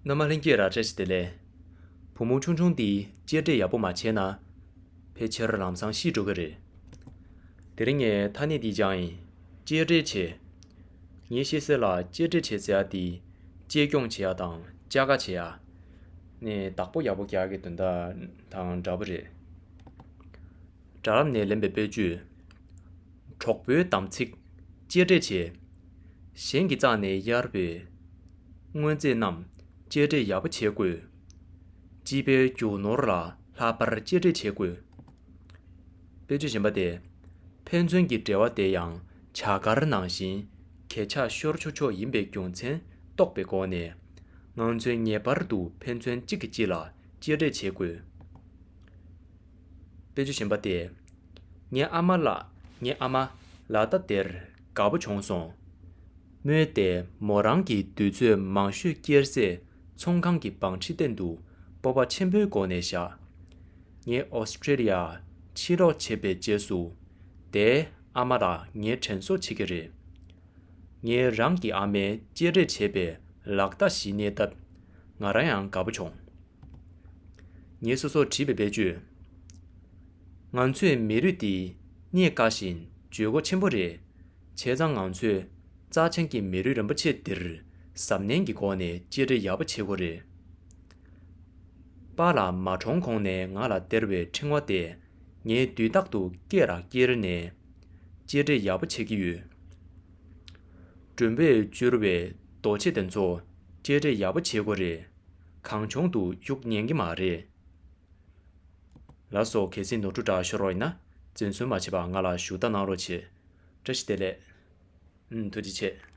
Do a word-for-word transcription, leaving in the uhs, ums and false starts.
རྣམ་པ་ལྷན་རྒྱས་ར་བཀྲ་ཤིས་བདེ་ལེགས། བུ་མོ་ཆུང་ཆུང་འདིས་གཅེས་སྤྲས་ཡག་པོ་མ་བྱས་ན། ཕལ་ཆེར་ལམ་སང་ཤི་འགྲོ་གི་རེད། དེ་རིང་ངས་ཐ་སྙད་འདི་སྦྱངས་ཡིན། གཅེས་སྤྲས་བྱེད། ངས་ཤེས་གསལ་ལ་གཅེས་སྤྲས་བྱེད་ཟེར་ཡ་དེ། གཅེས་སྐྱོང་བྱེད་ཡ་དང་བཅའ་དགའ་བྱེད་ཡ། ནས་བདག་པོ་ཡག་པོ་རྒྱག་གི་དོན་དག་དང་འདྲ་པོ་རེད། དྲ་ལམ་ནས་ལེན་པའི་དཔེ་བརྗོད། གྲོགས་པོའི་དམ་ཚིག་གཅེས་སྤྲས་བྱེད། གཞན་གྱི་རྩ་ནས་གཡར་བའི་དངོས་རྫས་རྣམས་གཅེས་སྤྲས་ཡག་པོ་བྱེད་དགོས། སྤྱི་པའི་རྒྱུ་ནོར་ལ་ལྷག་པར་གཅེས་སྤྲས་བྱེད་དགོས། དཔེ་བརྗོད་གཞན་པ་སྟེ། ཕན་ཚུན་གྱི་འབྲེལ་བ་དེ་ཡང་བྱ་དགར་ནང་བཞིན་གས་ཆག་ཤོར་ཆོག་ཆོག་ཡིན་པའི་རྒྱུ་མཚན་རྟོགས་པའི་སྒོ་ནས། ང་ཚོས་ངེས་པར་དུ་ཕན་ཚུན་གཅིག་གིས་གཅིག་ལ་གཅེས་སྤྲས་བྱེད་དགོས། དཔེ་བརྗོད་གཞན་པ་སྟེ། ངའི་ཨ་མ་ལགས། ངའི་ཨ་མ་ལགས་ད་དེར་དགའ་པོ་བྱུང་སོང་། མོས་དེ་མོ་རང་གི་དུས་ཚོད་མང་ཤོས་བསྐྱལ་སའི་ཚོང་ཁང་གི་བང་ཁྲི་སྟེང་དུ་སྤོབས་པ་ཆེན་པོའི་སྒོ་ནས་བཞག་ངས་ཨོ་སི་ཀྲི་ལི་ཡ་ཕྱིར་ལོག་བྱེད་པའི་རྗེས་སུ། དེའི་ཨ་མ་ལགས་ངའི་དྲན་གསོ་བྱེད་ཀྱི་རེད། ངས་རང་གི་ཨ་མའི་གཅེས་སྤྲས་བྱས་པའི་ལག་རྟགས་ཤིག་རྙེད་སྟབས། ང་རང་ཡང་དགའ་པོ་བྱུང་། ངས་སོ་སོར་དྲིས་པའི་དཔེ་བརྗོད། ང་ཚོའི་མི་རུས་འདི་རྙེད་དཀའ་ཞིང་བརྗོད་སྒོ་ཆེན་པོ་རེད། བྱས་ཙང་ང་ཚོས་རྩ་ཆེན་གྱི་མི་རུས་རིན་པོ་ཆེ་འདིར་གཟབ་ནན་གྱི་སྒོ་ནས་གཅེས་སྤྲས་ཡག་པོ་བྱེད་དགོས་རེད། པཱ་ལགས་མ་གྲོངས་གོང་ནས་ང་ལ་སྟེར་བའི་ཕྲེང་བ་དེ་ངས་དུས་རྟག་ཏུ་སྐེ་རགས་འཁྱེར་ནས་གཅེས་སྤྲས་ཡག་པོ་བྱེད་ཀྱི་ཡོད། མགྲོན་པོས་བསྐྱུར་བའི་རྡོ་ཆས་དེ་ཚོ་གཅེས་སྤྲས་ཡག་པོ་བྱེད་དགོས་རེད། གང་བྱུང་དུ་གཡུག་ཉན་གྱི་མ་རེད། ལགས་སོ། གལ་སྲིད་ནོར་འཁྲུལ་འདྲ་ཤོར་བ་ཡིན་ན་འཛེམ་ཟོན་མ་བྱེད་པར་ང་ལ་ཞུ་དག་གནང་རོགས་བྱེད། བཀྲ་ཤིས་བདེ་ལེགས། ཨུམ། ཐུགས་རྗེ་ཆེ།